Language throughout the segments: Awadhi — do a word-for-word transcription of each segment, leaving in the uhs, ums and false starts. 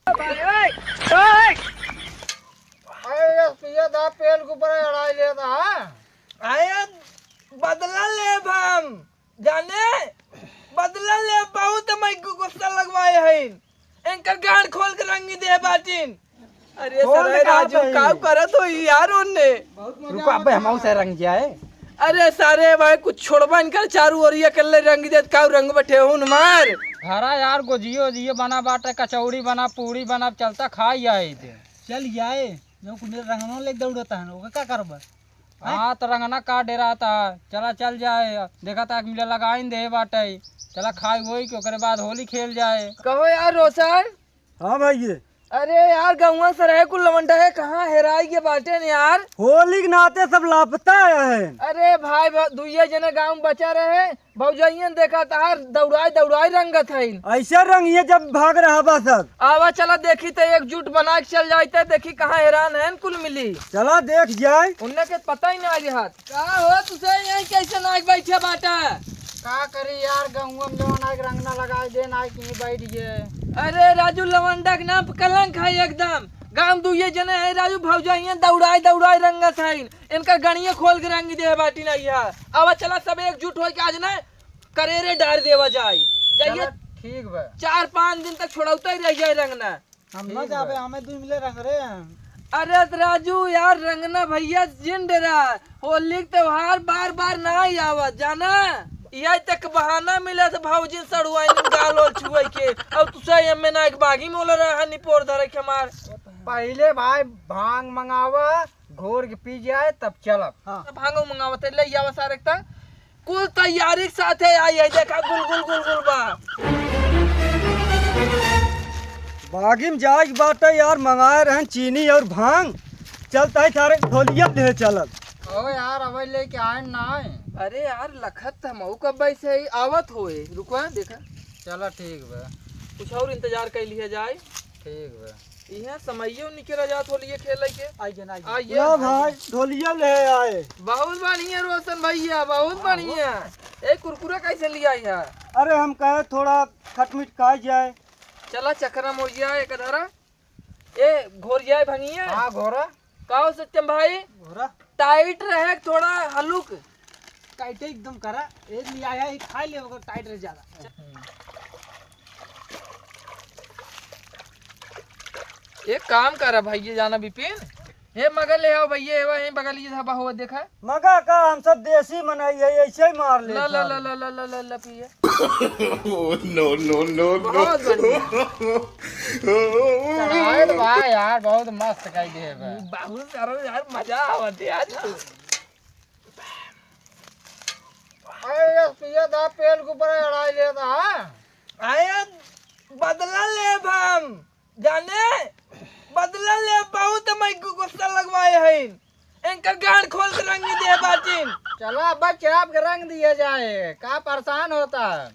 ओए, ओए। अरे, ये पिया दा पेल के ऊपर अड़ाई लेता है। अरे, बदला लेब हम, जाने? बदला लेब, बहुत हमइ गुस्सा लगवाए हइन। एनकर गांड खोल के रंगी दे बाटिन। अरे खोल सारे का राजू, भाई? काउ करत होई यार ओन्ने? रुको, अबे हमहू से रंग जाए। अरे सारे भाई, कुछ छोड़बा इनकर, चारू ओरिया कल्ले रंग देत, काउ रंग बठे हुन मार। घरा यार, गोजियो ओजियो बना बाटे, कचौड़ी बना, पूड़ी बना, चलता खाई आई थे। चल जाए, जो कुछ मेरे रंगनो ले दौड़ता है, ओके का करबा? हाँ, तो रंगना का डेराता है? चला चल जाए, देखा था एक मिला लगाइन दे बाटे, चला खाई होई के ओकरे बाद होली खेल जाए। कहो यार रोशन। हाँ भाई। अरे यार, गौवा से रहे कुल लवंडा है, कहाँ हेराई के बाटे न यार? होली के नाते सब लापता है। अरे भाई, भा-, दुइये जने गाँव में बचा रहे, भौजाइयन देखा तहार दौड़ाई दौड़ाई रंगत हइन। ऐसे रंगिए जब भाग रहा बा सब। आवा चला देखी त एकजुट बना के चल जाइते, देखी कहाँ हेरान हइन कुल मिली। चला देख जाए। उन्ने के पता ही ना आगे हाथ। का हो, तुसे यहीं कैसे नाक बैठे बाटा? का करी यार, गहुआ में जवन आके रंगना लगाए दे, नाक यहीं बैठ गए। अरे राजू, लवंडा के नाम पे कलंक है एकदम। गांव दुइये जने हैं राजू, भौजाइयन दौड़ाए दौड़ाए रंगत हैं। इनका गणिये खोल के रंग दे बाटी ना यहाँ। अब चला सब एकजुट होके आज ना करेरे डार देवा जाए। जाइए। चला ठीक बा। चार पाँच दिन तक छोड़ौता ही रह जाए रंगना। हम ना ठीक जाबे, बा। हमें दुइ मिले रंग रे। अरे त राजू यार, रंगना भैया जिन डेरा, होली के त्योहार बार बार ना ही आवत, जाना? यही तक बहाना मिला त भौजिन सड़ुआइन गाल ओल छुए के। अब तू सही एमे ना एक बागी में ओला रहा निपोर धरे के हमार। पहिले भाई भांग मंगावा, घोर के पी जाए तब चलब। हाँ। भांगो मंगावा ते ले आवा सारे के तक। कुल तैयारी के साथे आई है, देखा गुल गुल गुल गुल बा। बागी में जाए के बाटे यार, मंगाए रहन चीनी और भांग। चलता है सारे ढोलिया ले चलत। ओ यार, अबे लेके आए ना है। अरे यार, लखत त हमहू कब्बे से ही आवत होए। रुको, देखा। चला ठीक बा। कुछ और इंतजार कर लिया जाए। ठीक बा। इहाँ समइयो निकल जात होलिये खेले के। आइए ना, आइए। आइए, लो आइए। भाई, ढोलिया ले आए। बहुत बढ़िया रोशन भैया, बहुत हाँ, बढ़िया। ए, कुरकुरा कैसे लिया है? अरे, हम कहे थोड़ा खटमिट खाई जाए। चला चक्रा मोइया एक धरा। ए, घोर जाए भंगिया। हाँ, घोरा। का हो सत्यम भाई? घोरा। टाइट रहे थोड़ा हलुक। टाइट एकदम करा। ए, लिया है, खाई ले, ओकर टाइट रहे ज्यादा। एक काम करा भैया, जाना बिपिन, हे मगर ले आओ भैया, हे वहीं बगल ये धाबा हुआ देखा। मगा का हम सब देसी मनई है, ऐसे ही मार ले ला, ला, सारे। ला, ला, ला, ला, ला, ला, पिए। Oh, no, no, no, no। बहुत बढ़िया। चढ़ाए तो भाई यार, बहुत मस्त खाई दे बा। बहुत सारा यार, मजा आवत है आज। अरे, ये पिया दा पेल के ऊपर अड़ाई लेता है। आए, बदला लेब हम, जाने, बदला लेब, बहुत हमइ गु-, गुस्सा लगवाए हइन। इनकर गांड खोल के रंग दे बाटिन। चला, अब चाप के रंग दिया जाए, का परेशान होता है?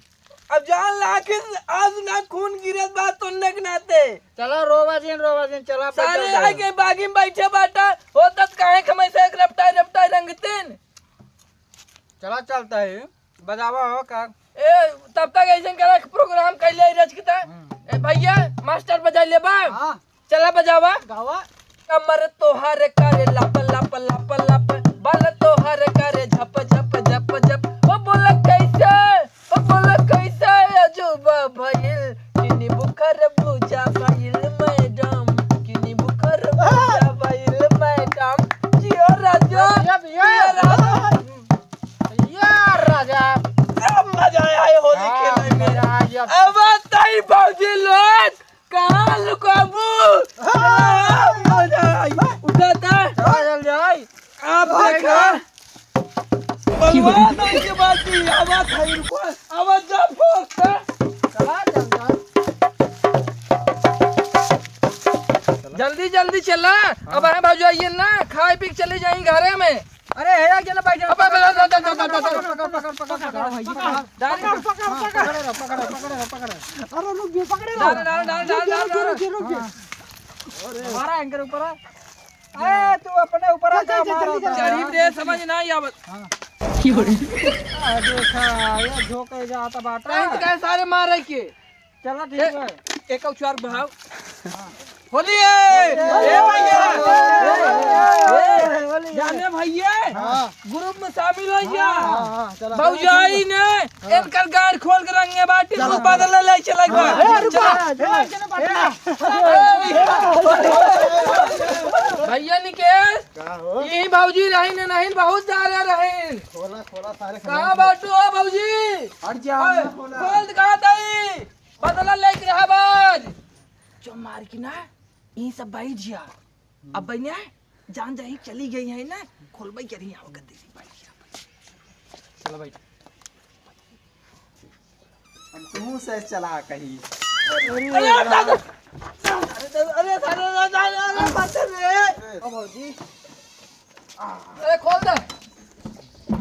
अब जान ला कि आज ना खून गिरत बा तोन्ने के नाते। चला रोवा जिन, रोवा जिन, चला, सारे बैठा जाए। आके बागी में बैठे बाटा, होता त काहे खमैसे एक रपटाई रपटाई रंगतीन। चला चलता है, बजावा हो का। ए, तब तक ऐसे करे प्रोग्राम कैले रच के ता। हम्म। ए भैया, मास्टर बजा ले बा। हाँ। चला बजावा। गावा। कमर तोहार करे लप लप लप लप, बाल तोहार करे झप झप झप झप। ओ बोला कैसे, ओ बोला कैसे अजूबा भइल, किनी बुखार बुझा भइल मैडम, किनी बुखार बुझा भइल मैडम। जियो राजा, भैया, भैया। जियो राजा। यार राजा। अब मजा आया है होली हाँ, खेले में। मजा आ गया। अब तई भौजी लोग कहाँ लुकाबू? हाँ। मजा आई। उठाता। चला जल्दी आई। आप देखा। बलवा नहीं के बात की आवाज है इनको। आवाज जा फोकता। चला जल्दी आई। जल्दी जल्दी चला। अब आए भौजाइये ना, खाए पी के चले जाई घरे में। अरे, हे, आगे ना बैठ जा। अब, अब, अब, अब, अब, अब, अब, अब, पकड़, पकड़, पकड़, पकड़, पकड़, पकड़, भाई, पकड़। डाल। पकड़, पकड़, पकड़, पकड़, पकड़, पकड़, पकड़। अरे, रुक, रुक, पकड़े रहो। डाल, डाल, डाल, डाल, रुक, डाल, रुक, डाल। रुक, रुक, रुक। हाँ। अरे, हमारा एंकर ऊपर है। ए, तू अपने ऊपर चल, आ, चल, चल, मारा चल, था। चल, चल, गरीब रे, समझ ना आई आवत। हाँ। की हो रही? आ, देखा, ये झोंके जाता बाटा। कहीं तो कहीं सारे मारे के। चला, ठीक ए, है। एक उछार बहाव। होली है। ए भैया, ए, जाने भैया, हाँ। ग्रुप में शामिल हो जा। हाँ, हाँ, चला, भौजाई चला, ने इनकर गाड़ खोल के रंगे बाटी, चला, तू बदला ले चला एक बार। हाँ, ए, रुको, चला। ए, चला, चला, चला। भैया निकेश, का हो? यही भौजी रही ने नहीं, बहुत सारे रही। खोला, खोला, सारे कहाँ खोला। बाटू हो भौजी? हट जा, ओए, खोला। खोल दिखा दई। बदला लेके रहा बाज। जो मार की ना, यही सब बैठ जिया। अब बनिया, जान जाही चली गई है ना, खोलबई करी यहाँ गद्दी से बैठ जिया। चलो बैठ। हम तू से चला कहीं। अरे दादा, अरे दादा, अरे दादा, अरे दादा, अरे बात रे। ओ भौजी, अरे खोल दे।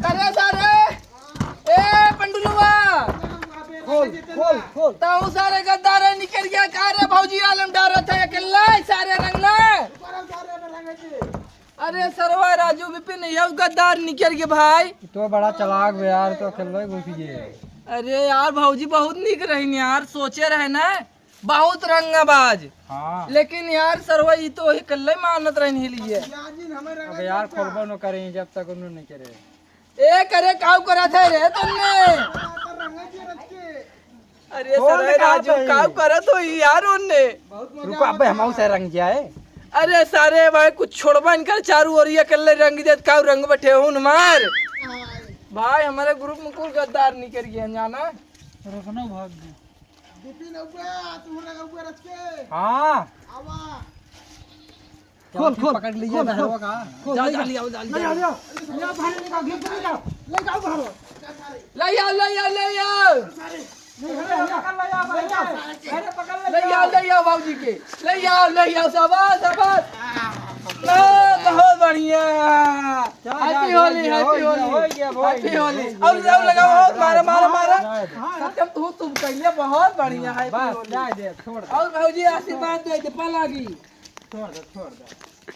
अरे सारे, ए पंडुलुआ। खोल, खोल, खोल। ताऊ सारे गद्दार है, निकल गया का रे भौजी, आलम डारा था अकेला ही सारे रंगना। अरे सरवा राजू विपिन, यह गद्दार निकल गए भाई। तो बड़ा चालाक बे यार, तो अकेला ही घुस गए। अरे यार भौजी बहुत निक रही यार, सोचे रहे ना। बहुत रंगाबाज। हाँ। लेकिन यार सरवा ई तो वही कल्ले मानत रहन ही लिए। अब यार खोलबो न करें जब तक उन्होंने नहीं करे। ए करे काऊ करत है रे तुमने? अरे खोल सरवा का राजू भाई? काऊ करत हो यार उनने? रुको अबे हम से रंग जाए। अरे सारे भाई कुछ छोड़बा इनकर चारू ओर ये कल्ले रंग देत काऊ रंग बठे हुन मार। भाई हमारे ग्रुप में कुल गद्दार निकल गए जाना। रोशनो भाग गए। बिपिन उबे, तू लगा उबे रच के। हाँ। आवा। खोल, खोल, पकड़ लीजिए खोल, बहरवा खोल। का। खोल, जा, ले जा, जा। ले आओ, जा, ले आओ, जा। ले आओ, बाहर निकाल, घेर के ले जाओ। ले जाओ बाहर। ले आओ, ले आओ, ले आओ। नहीं, ले आओ, ले आओ। पकड़ ले जाओ, ले जाओ। अरे, पकड़ ले ले जाओ, जाओ। ले आओ बाबूजी के। ले आओ, ले आओ, शाबाश, शाबाश। हाँ, बहुत बढ़िया। चल, हैप्पी होली, हो हैप्पी गया, होली। हो गया, हो गया, हैप्पी होली। हो गया। और, और लगाओ, और मारा, मारा, मारा। हाँ, हाँ। सत्यम, तू, तुम कहिए, बहुत बढ़िया, हाँ, हैप्पी बस, होली। जाए दे, छोड़ दे। और भौजी आशीर्वाद दे दे, पलागी। छोड़ दे, छोड़ दे।